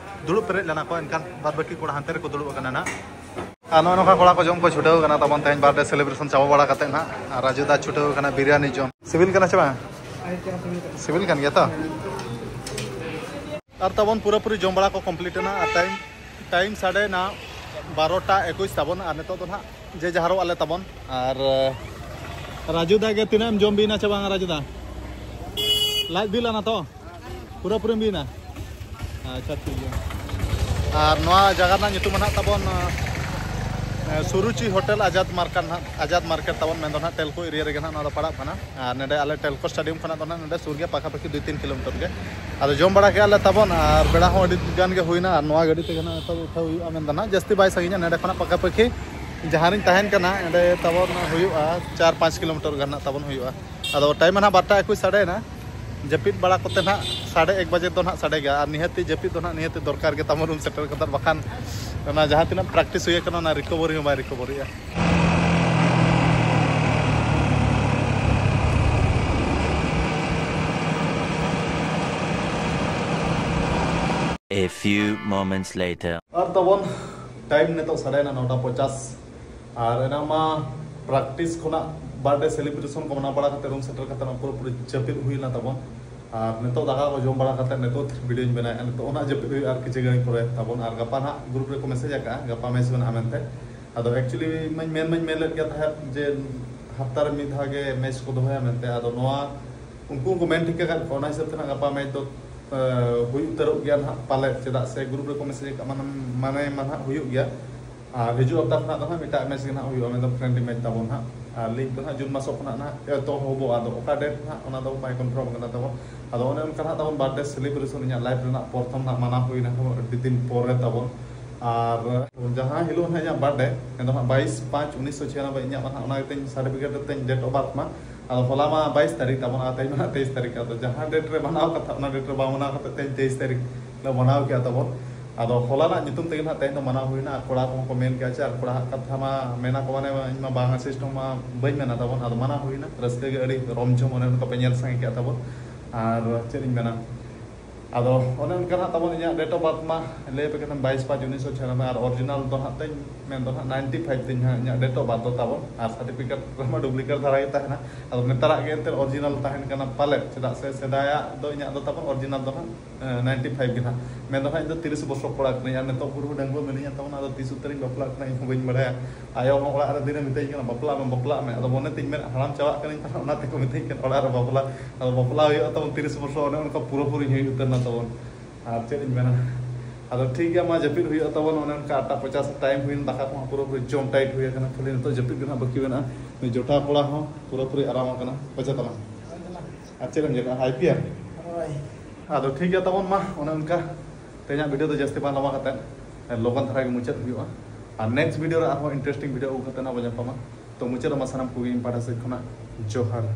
ᱫᱩᱲᱩᱵ ᱯᱮᱨᱮᱡ ᱞᱮᱱᱟ ᱠᱚ, ᱮᱱᱠᱷᱟᱱ ᱵᱟᱫ ᱵᱟᱹᱠᱤ ᱠᱚᱲᱟ ᱦᱟᱱᱛᱮ ᱨᱮᱠᱚ ᱫᱩᱲᱩᱵ ᱟᱠᱟᱱᱟ ᱱᱟᱦᱟᱜ᱾ ᱟᱨ ᱱᱚᱜᱼᱚ ᱱᱚᱝᱠᱟ ᱠᱚᱲᱟ ᱠᱚ ᱡᱚᱢ ᱠᱚ ᱪᱷᱩᱴᱟᱹᱣ ᱟᱠᱟᱱᱟ ᱛᱟᱵᱚᱱ ᱛᱮᱦᱮᱧ ᱵᱟᱨᱛᱷᱰᱮ ᱥᱮᱞᱤᱵᱨᱮᱥᱚᱱ ᱪᱟᱵᱟ ᱵᱟᱲᱟ ᱠᱟᱛᱮ ᱱᱟᱦᱟᱜ᱾ ᱟᱨ ᱨᱟᱡᱩ ᱫᱟ ᱪᱷᱩᱴᱟᱹᱣ ᱟᱠᱟᱱᱟ ᱵᱤᱨᱭᱟᱱᱤ ᱡᱚᱢ᱾ ᱥᱤᱵᱤᱞ ᱠᱟᱱᱟ ᱪᱮ ᱵᱟᱝ? ᱥᱤᱵᱤᱞ ᱠᱟᱱ ᱜᱮᱭᱟ ᱛᱚ? ᱟᱨ ᱛᱟᱵᱚᱱ ᱯᱩᱨᱟᱹᱯᱩᱨᱤ ᱡᱚᱢ ᱵᱟᱲᱟ ᱠᱚ ᱠᱚᱢᱯᱞᱤᱴ ᱮᱱᱟ᱾ ᱟᱨ ᱴᱟᱭᱤᱢ, ᱴᱟᱭᱤᱢ ᱥᱟᱰᱮ ᱱᱟ ᱵᱟᱨᱚᱴᱟ ᱮᱠᱩᱥ ᱛᱟᱵᱚᱱ᱾ ᱟᱨ ᱱᱤᱛᱚᱜ ᱫᱚ ᱱᱟᱦᱟᱜ ᱡᱮ ᱡᱟᱦᱟᱨᱚᱜ ᱟᱞᱮ ᱛᱟᱵᱚᱱ᱾ ᱟᱨ, ᱮ, ᱨᱟᱡᱩ ᱫᱟ ᱜᱮ ᱛᱤᱱᱟᱹᱜ ᱮᱢ ᱡᱚᱢ ᱵᱤᱭᱮᱱᱟ ᱪᱮ ᱵᱟᱝ ᱨᱟᱡᱩ ᱫᱟ? ᱞᱟᱡ ᱵᱤᱞ ᱟᱱᱟ ᱛᱚ? ᱯᱩᱨᱟᱹᱯᱩᱨᱤᱢ ᱵᱤᱭᱮᱱᱟ? ᱟᱪᱪᱷᱟ, ᱴᱷᱤᱠ ᱜᱮᱭᱟ᱾ ᱟᱨ ᱱᱚᱣᱟ ᱡᱟᱭᱜᱟ ᱨᱮᱱᱟᱜ ᱧᱩᱛᱩᱢ ᱱᱟᱦᱟᱜ ᱛᱟᱵᱚᱱ ᱥᱩᱨᱩᱪᱤ ᱦᱳᱴᱮᱞ ᱟᱡᱟᱫ ᱢᱟᱨᱠᱮᱴ ᱱᱟᱦᱟᱜ, ᱟᱡᱟᱫ ᱢᱟᱨᱠᱮᱴ ᱛᱟᱵᱚᱱ ᱢᱮᱱᱫᱚ ᱱᱟᱦᱟᱜ ᱴᱮᱞᱠᱳ ᱮᱨᱤᱭᱟ ᱨᱮᱜᱮ ᱱᱟᱦᱟᱜ ᱱᱚᱣᱟ ᱫᱚ ᱯᱟᱲᱟᱜ ᱠᱟᱱᱟ᱾ ᱟᱨ ᱱᱚᱰᱮ ᱟᱞᱮ ᱴᱮᱞᱠᱳ ᱥᱴᱮᱰᱤᱭᱟᱢ ᱠᱷᱚᱱᱟᱜ ᱫᱚ ᱱᱟᱦᱟᱜ ᱱᱚᱰᱮ ᱥᱩᱨ ᱜᱮ, ᱯᱟᱠᱟᱯᱟᱠᱤ ᱫᱩᱭ ᱛᱤᱱ ᱠᱤᱞᱳᱢᱤᱴᱟᱨ ᱜᱮ᱾ ᱟᱫᱚ ᱡᱚᱢ ᱵᱟᱲᱟ ᱠᱮᱜᱼᱟ ᱞᱮ ᱛᱟᱵᱚᱱ, ᱟᱨ ᱵᱮᱲᱟ ᱦᱚᱸ ᱟᱹᱰᱤ ᱜᱟᱱ ᱜᱮ ᱦᱩᱭᱱᱟ, ᱟᱨ ᱱᱚᱣᱟ ᱜᱟᱹᱰᱤ ᱛᱮᱜᱮ ᱱᱟᱦᱟᱜ ᱱᱤᱛᱚᱜ ᱩᱴᱷᱟᱹᱣ ᱦᱩᱭᱩᱜᱼᱟ ᱢᱮᱱᱫᱚ ᱱᱟᱦᱟᱜ ᱡᱟᱹᱥᱛᱤ ᱵᱟᱭ ᱥᱟᱺᱜᱤᱧᱟ᱾ ᱱᱚᱰᱮ ᱠᱷᱚᱱᱟᱜ ᱯᱟᱠᱟᱯᱟᱠᱤ ᱡᱟᱦᱟᱸ ᱨᱤᱧ ᱛᱟᱦᱮᱱ ᱠᱟᱱᱟ, ᱚᱸᱰᱮ ᱛᱟᱵᱚᱱ ᱦᱩᱭᱩᱜᱼᱟ ᱪᱟᱨ ᱯᱟᱸᱪ ᱠᱤᱞᱳᱢᱤᱴᱟᱨ ᱜᱟᱱ ᱱᱟᱦᱟᱜ ᱛᱟᱵᱚᱱ ᱦᱩᱭᱩᱜᱼᱟ᱾ ᱟᱫᱚ ᱴᱟᱭᱤᱢ ᱱᱟᱦᱟᱜ ᱵᱟᱨᱚᱴᱟ ᱮᱠᱩᱥ ᱥᱟᱰᱮᱭᱮᱱᱟ᱾ ᱡᱟᱹᱯᱤᱫ ᱵᱟᱲᱟ ᱠᱚᱛᱮ ᱱᱟᱦᱟᱜ ᱥᱟᱰᱮ ᱮᱠ ᱵᱟᱡᱮ ᱫᱚ ᱱᱟᱦᱟᱜ ᱥᱟᱰᱮ ᱜᱮᱭᱟ, ᱟᱨ ᱱᱤᱦᱟᱹᱛᱤ ᱡᱟᱹᱯᱤᱫ ᱫᱚ ᱱᱟᱦᱟᱜ ᱱᱤᱦᱟᱹᱛᱤ ᱫᱚᱨᱠᱟᱨ ᱜᱮ ᱛᱟᱵᱚᱱ ᱨᱩᱢ ᱥᱮᱴᱮᱨ ᱠᱟᱛᱮ, ᱵᱟᱠᱷᱟᱱ ᱚᱱᱟ ᱡᱟᱦᱟᱸ ᱛᱤᱱᱟᱹᱜ ᱯᱨᱮᱠᱴᱤᱥ ᱦᱩᱭ ᱟᱠᱟᱱᱟ, ᱚᱱᱟ ᱨᱤᱠᱚᱵᱷᱟᱨᱤ ᱦᱚᱸ ᱵᱟᱭ ᱨᱤᱠᱚᱵᱷᱟᱨᱤᱜᱼᱟ᱾ A few moments later. ᱟᱨ ᱛᱟᱵᱚᱱ ᱴᱟᱭᱤᱢ ᱱᱤᱛᱚᱜ ᱥᱟᱰᱮᱭᱮᱱᱟ ᱱᱚᱴᱟ ᱯᱚᱪᱟᱥ᱾ ᱟᱨ ᱮᱱᱟᱝ ᱢᱟ ᱯᱨᱮᱠᱴᱤᱥ ᱠᱷᱚᱱᱟᱜ ᱵᱟᱨᱛᱷᱰᱮ ᱥᱮᱞᱤᱵᱨᱮᱥᱚᱱ ᱠᱚ ᱢᱟᱱᱟᱣ ᱵᱟᱲᱟ ᱠᱟᱛᱮ ᱨᱩᱢ ᱥᱮᱴᱮᱨ ᱠᱟᱛᱮ ᱯᱩᱨᱟᱹᱯᱩᱨᱤ ᱡᱟᱹᱯᱤᱫ ᱦᱩᱭ ᱞᱮᱱᱟ ᱛᱟᱵᱚᱱ᱾ ᱟᱨ ᱱᱤᱛᱚᱜ ᱫᱟᱠᱟ ᱠᱚ ᱡᱚᱢ ᱵᱟᱲᱟ ᱠᱟᱛᱮ ᱱᱤᱛᱚᱜ ᱵᱷᱤᱰᱤᱭᱳᱧ ᱵᱮᱱᱟᱣᱮᱫᱼᱟ᱾ ᱱᱤᱛᱚᱜ ᱚᱱᱟ ᱡᱟᱹᱯᱤᱫ ᱦᱩᱭᱩᱜᱼᱟ ᱟᱨ ᱠᱤᱪᱷᱩ ᱜᱷᱟᱹᱲᱤᱡ ᱯᱚᱨᱮ ᱛᱟᱵᱚᱱ᱾ ᱟᱨ ᱜᱟᱯᱟ ᱱᱟᱦᱟᱜ ᱜᱨᱩᱯ ᱨᱮᱠᱚ ᱢᱮᱥᱮᱡᱽ ᱟᱠᱟᱫᱼᱟ, ᱜᱟᱯᱟ ᱢᱮᱪ ᱢᱮᱱᱟᱜᱼᱟ ᱢᱮᱱᱛᱮ᱾ ᱟᱫᱚ ᱮᱠᱪᱩᱭᱮᱞᱤ ᱢᱟᱧ ᱢᱮᱱ ᱢᱟᱧ ᱢᱮᱱ ᱞᱮᱫ ᱜᱮᱭᱟ ᱛᱟᱦᱮᱸᱫ ᱡᱮ ᱦᱟᱯᱛᱟ ᱨᱮ ᱢᱤᱫ ᱫᱷᱟᱣ ᱜᱮ ᱢᱮᱪ ᱠᱚ ᱫᱚᱦᱚᱭᱟ ᱢᱮᱱᱛᱮ᱾ ᱟᱫᱚ ᱱᱚᱣᱟ ᱩᱱᱠᱩ ᱦᱚᱸᱠᱚ ᱢᱮᱱ ᱴᱷᱤᱠ ᱟᱠᱟᱫ ᱠᱚᱣᱟ, ᱚᱱᱟ ᱦᱤᱥᱟᱹᱵ ᱛᱮ ᱱᱟᱦᱟᱜ ᱜᱟᱯᱟ ᱢᱮᱪ ᱫᱚ, ᱮ, ᱦᱩᱭ ᱩᱛᱟᱹᱨᱚᱜ ᱜᱮᱭᱟ ᱱᱟᱦᱟᱜ ᱯᱟᱞᱮᱫ, ᱪᱮᱫᱟᱜ ᱥᱮ ᱜᱨᱩᱯ ᱨᱮᱠᱚ ᱢᱮᱥᱮᱡᱽ ᱟᱠᱟᱫ ᱢᱟᱱᱮ, ᱢᱟᱱᱮ ᱢᱟ ᱱᱟᱦᱟᱜ ᱦᱩᱭᱩᱜ ᱜᱮᱭᱟ᱾ ᱟᱨ ᱦᱤᱡᱩᱜ ᱦᱟᱯᱛᱟ ᱠᱷᱚᱱᱟᱜ ᱫᱚ ᱱᱟᱦᱟᱜ ᱮᱴᱟᱜ ᱢᱮᱪ ᱜᱮ ᱱᱟᱦᱟᱜ ᱦᱩᱭᱩᱜᱼᱟ, ᱢᱮᱱᱫᱚ ᱯᱷᱨᱮᱱᱰᱞᱤ ᱢᱮᱪ ᱛᱟᱵᱚᱱ ᱱᱟᱦᱟᱜ᱾ ᱟᱨ ᱞᱤᱜᱽ ᱫᱚ ᱱᱟᱦᱟᱜ ᱡᱩᱱ ᱢᱟᱥᱚᱜ ᱠᱷᱚᱱᱟᱜ ᱱᱟᱦᱟᱜ ᱮᱛᱚᱦᱚᱵᱚᱜᱼᱟ, ᱟᱫᱚ ᱚᱠᱟ ᱰᱮᱴ ᱱᱟᱦᱟᱜ ᱚᱱᱟ ᱫᱚ ᱵᱟᱭ ᱠᱚᱱᱯᱷᱟᱨᱢ ᱠᱟᱱᱟ ᱛᱟᱵᱚᱱ᱾ ᱟᱫᱚ ᱚᱱᱮ ᱚᱱᱠᱟ ᱱᱟᱦᱟᱜ ᱛᱟᱵᱚᱱ ᱵᱟᱨᱛᱷᱰᱮ ᱥᱮᱞᱤᱵᱨᱮᱥᱚᱱ ᱤᱧᱟᱹᱜ ᱞᱟᱭᱤᱯᱷ ᱨᱮᱱᱟᱜ ᱯᱨᱚᱛᱷᱚᱢ ᱱᱟᱦᱟᱜ ᱢᱟᱱᱟᱣ ᱦᱩᱭᱱᱟ ᱟᱹᱰᱤ ᱫᱤᱱ ᱯᱚᱨᱮ ᱛᱟᱵᱚᱱ᱾ ᱟᱨ ᱡᱟᱦᱟᱸ ᱦᱤᱞᱳᱜ ᱱᱟᱦᱟᱜ ᱤᱧᱟᱹᱜ ᱵᱟᱨᱛᱷᱰᱮ, ᱢᱮᱱᱫᱚ ᱱᱟᱦᱟᱜ ᱵᱟᱭᱤᱥ ᱯᱟᱸᱪ ᱩᱱᱤᱥᱥᱚ ᱪᱷᱤᱭᱟᱱᱚᱵᱵᱳᱭ ᱤᱧᱟᱹᱜ ᱢᱟ ᱱᱟᱦᱟᱜ ᱚᱱᱟ ᱜᱮᱛᱤᱧ ᱥᱟᱨᱴᱤᱯᱷᱤᱠᱮᱴ ᱛᱤᱧ ᱰᱮᱴ ᱚᱯᱷ ᱵᱟᱨᱛᱷ ᱢᱟ᱾ ᱟᱫᱚ ᱦᱚᱞᱟ ᱢᱟ ᱵᱟᱭᱤᱥ ᱛᱟᱹᱨᱤᱠᱷ ᱛᱟᱵᱚᱱ, ᱟᱨ ᱛᱮᱦᱮᱧ ᱢᱟ ᱱᱟᱦᱟᱜ ᱛᱮᱭᱤᱥ ᱛᱟᱹᱨᱤᱠᱷ᱾ ᱟᱫᱚ ᱡᱟᱦᱟᱸ ᱰᱮᱴ ᱨᱮ ᱢᱟᱱᱟᱣ ᱠᱟᱛᱷᱟ, ᱚᱱᱟ ᱰᱮᱴ ᱨᱮ ᱵᱟᱝ ᱢᱟᱱᱟᱣ ᱠᱟᱛᱮ ᱛᱮᱦᱮᱧ ᱛᱮᱭᱤᱥ ᱛᱟᱹᱨᱤᱠᱷ ᱞᱮ ᱢᱟᱱᱟᱣ ᱠᱮᱜᱼᱟ ᱛᱟᱵᱚᱱ᱾ ᱟᱫᱚ ᱦᱚᱞᱟᱱᱟᱜ ᱧᱩᱛᱩᱢ ᱛᱮᱜᱮ ᱱᱟᱦᱟᱜ ᱛᱮᱦᱮᱧ ᱫᱚ ᱢᱟᱱᱟᱣ ᱦᱩᱭᱱᱟ, ᱟᱨ ᱠᱚᱲᱟ ᱠᱚᱦᱚᱸ ᱠᱚ ᱢᱮᱱ ᱠᱮᱜᱼᱟ ᱪᱮ, ᱟᱨ ᱠᱚᱲᱟ ᱦᱟᱜ ᱠᱟᱛᱷᱟ ᱢᱟ ᱢᱮᱱᱟ ᱠᱚ, ᱢᱟᱱᱮ ᱤᱧ ᱢᱟ ᱵᱟᱝ ᱟᱥᱤᱥᱴ ᱦᱚᱸ ᱢᱟ ᱵᱟᱹᱧ ᱢᱮᱱᱟ ᱛᱟᱵᱚᱱ᱾ ᱟᱫᱚ ᱢᱟᱱᱟᱣ ᱦᱩᱭᱱᱟ, ᱨᱟᱹᱥᱠᱟᱹ ᱜᱮ ᱟᱹᱰᱤ ᱨᱚᱢ ᱡᱷᱚᱢ ᱚᱱᱮ ᱚᱱᱠᱟ ᱯᱮ ᱧᱮᱞ ᱥᱟᱸᱜᱮ ᱠᱮᱜᱼᱟ ᱛᱟᱵᱚᱱ᱾ ᱟᱨ ᱪᱮᱫ ᱤᱧ ᱢᱮᱱᱟ, ᱟᱫᱚ ᱚᱱᱮ ᱚᱱᱠᱟ ᱱᱟᱦᱟᱜ ᱛᱟᱵᱚᱱ ᱤᱧᱟᱹᱜ ᱰᱮᱴ ᱚᱯᱷ ᱵᱟᱨᱛᱷ ᱢᱟ ᱞᱟᱹᱭ ᱟᱯᱮ ᱠᱟᱱᱟ ᱵᱟᱭᱤᱥ ᱯᱟᱸᱪ ᱩᱱᱤᱥᱥᱚ ᱪᱷᱤᱭᱟᱱᱚᱵᱵᱳᱭ, ᱟᱨ ᱚᱨᱤᱡᱤᱱᱟᱞ ᱫᱚ ᱱᱟᱦᱟᱜ ᱛᱤᱧ ᱢᱮᱱ ᱫᱚ ᱱᱟᱦᱟᱜ ᱱᱟᱭᱤᱱᱴᱤ ᱯᱷᱟᱭᱤᱵᱷ ᱛᱤᱧ ᱱᱟᱦᱟᱜ ᱤᱧᱟᱹᱜ ᱰᱮᱴ ᱚᱯᱷ ᱵᱟᱨᱛᱷ ᱫᱚ ᱛᱟᱵᱚᱱ, ᱟᱨ ᱥᱟᱨᱴᱤᱯᱷᱤᱠᱮᱴ ᱨᱮᱢᱟ ᱰᱩᱯᱞᱤᱠᱮᱴ ᱫᱷᱟᱨᱟ ᱜᱮ ᱛᱟᱦᱮᱱᱟ᱾ ᱟᱫᱚ ᱱᱮᱛᱟᱨᱟᱜ ᱜᱮ ᱮᱱᱛᱮᱫ ᱚᱨᱤᱡᱤᱱᱟᱞ ᱛᱟᱦᱮᱱ ᱠᱟᱱᱟ ᱯᱟᱞᱮᱫ, ᱪᱮᱫᱟᱜ ᱥᱮ ᱥᱮᱫᱟᱭᱟᱜ ᱫᱚ ᱤᱧᱟᱹᱜ ᱫᱚ ᱛᱟᱵᱚᱱ ᱚᱨᱤᱡᱤᱱᱟᱞ ᱫᱚ ᱱᱟᱦᱟᱜ ᱱᱟᱭᱤᱱᱴᱤ ᱯᱷᱟᱭᱤᱵᱷ ᱜᱮ ᱱᱟᱦᱟᱜ᱾ ᱢᱮᱱ ᱫᱚ ᱱᱟᱦᱟᱜ ᱤᱧ ᱫᱚ ᱛᱤᱨᱤᱥ ᱵᱚᱪᱷᱚᱨ ᱠᱚᱲᱟ ᱠᱟᱹᱱᱟᱹᱧ, ᱟᱨ ᱱᱤᱛᱚᱜ ᱵᱩᱨᱩ ᱰᱟᱺᱜᱩᱣᱟᱹ ᱢᱤᱱᱟᱹᱧᱟ ᱛᱟᱵᱚᱱ, ᱟᱫᱚ ᱛᱤᱥ ᱩᱛᱟᱹᱨᱤᱧ ᱵᱟᱯᱞᱟᱜ ᱠᱟᱱᱟ ᱤᱧ ᱦᱚᱸ ᱵᱟᱹᱧ ᱵᱟᱲᱟᱭᱟ᱾ ᱟᱭᱳ ᱦᱚᱸ ᱚᱲᱟᱜ ᱨᱮ ᱫᱤᱱᱮ ᱢᱤᱛᱟᱹᱧ ᱠᱟᱱᱟ, "ᱵᱟᱯᱞᱟᱜ ᱢᱮ, ᱵᱟᱯᱞᱟᱜ ᱢᱮ", ᱟᱫᱚ ᱢᱚᱱᱮ ᱛᱤᱧ ᱢᱮᱱᱟ ᱦᱟᱲᱟᱢ ᱪᱟᱵᱟᱜ ᱠᱟᱹᱱᱟᱹᱧ, ᱛᱟᱦᱞᱮ ᱚᱱᱟ ᱛᱮᱠᱚ ᱢᱤᱛᱟᱹᱧ ᱠᱟᱱᱟ ᱚᱲᱟᱜ ᱨᱮ ᱵᱟᱯᱞᱟ᱾ ᱟᱫᱚ ᱵᱟᱯᱞᱟ ᱦᱩᱭᱩᱜᱼᱟ ᱛᱟᱵᱚᱱ ᱛᱤᱨᱤᱥ ᱵᱚᱪᱷᱚᱨ, ᱚᱱᱮ ᱚᱱᱠᱟ ᱯᱩᱨᱟᱹᱯᱩᱨᱤ ᱦᱩᱭ ᱩᱛᱟᱹᱨ ᱱᱟ ᱛᱟᱵᱚᱱ᱾ ᱟᱨ ᱪᱮᱫ ᱤᱧ ᱢᱮᱱᱟ, ᱟᱫᱚ ᱴᱷᱤᱠ ᱜᱮᱭᱟ, ᱢᱟ ᱡᱟᱹᱯᱤᱫ ᱦᱩᱭᱩᱜᱼᱟ ᱛᱟᱵᱚᱱ᱾ ᱚᱱᱮ ᱚᱱᱠᱟ ᱟᱴ ᱴᱟ ᱯᱚᱪᱟᱥ ᱴᱟᱭᱤᱢ ᱦᱩᱭᱮᱱ, ᱫᱟᱠᱟ ᱠᱚᱦᱚᱸ ᱯᱩᱨᱟᱹᱯᱩᱨᱤ ᱡᱚᱢ ᱴᱟᱭᱤᱴ ᱦᱩᱭ ᱟᱠᱟᱱᱟ, ᱠᱷᱟᱹᱞᱤ ᱱᱤᱛᱚᱜ ᱡᱟᱹᱯᱤᱫ ᱜᱮ ᱱᱟᱦᱟᱜ ᱵᱟᱹᱠᱤ ᱢᱮᱱᱟᱜᱼᱟ᱾ ᱱᱩᱭ ᱡᱚᱴᱟᱣ ᱠᱚᱲᱟ ᱦᱚᱸ ᱯᱩᱨᱟᱹᱯᱩᱨᱤ ᱟᱨᱟᱢ ᱟᱠᱟᱱᱟ᱾ ᱯᱚᱪᱟ ᱛᱟᱞᱟᱝ᱾ ᱟᱨ ᱪᱮᱫ ᱮᱢ ᱧᱮᱞᱟ, ᱟᱭ ᱯᱤ ᱮᱞ? ᱦᱳᱭ᱾ ᱟᱫᱚ ᱴᱷᱤᱠ ᱜᱮᱭᱟ ᱛᱟᱵᱚᱱ, ᱢᱟ ᱚᱱᱮ ᱚᱱᱠᱟ ᱛᱮᱦᱮᱧᱟᱜ ᱵᱷᱤᱰᱤᱭᱳ ᱫᱚ ᱡᱟᱹᱥᱛᱤ ᱵᱟᱝ ᱞᱚᱢᱵᱟ ᱠᱟᱛᱮ ᱞᱚᱜᱚᱱ ᱫᱷᱟᱨᱟ ᱜᱮ ᱢᱩᱪᱟᱹᱫ ᱦᱩᱭᱩᱜᱼᱟ᱾ ᱟᱨ ᱱᱮᱠᱥᱴ ᱵᱷᱤᱰᱤᱭᱳ ᱨᱮ ᱟᱨᱦᱚᱸ ᱤᱱᱴᱟᱨᱮᱥᱴᱤᱝ ᱵᱷᱤᱰᱤᱭᱳ ᱟᱹᱜᱩ ᱠᱟᱛᱮ ᱱᱟᱜ ᱵᱚᱱ ᱧᱟᱯᱟᱢᱟ᱾ ᱛᱚ ᱢᱩᱪᱟᱹᱫ ᱨᱮᱢᱟ ᱥᱟᱱᱟᱢ ᱠᱚᱜᱮ ᱤᱧ ᱯᱟᱦᱴᱟ ᱥᱮᱫ ᱠᱷᱚᱱᱟᱜ ᱡᱚᱦᱟᱨ᱾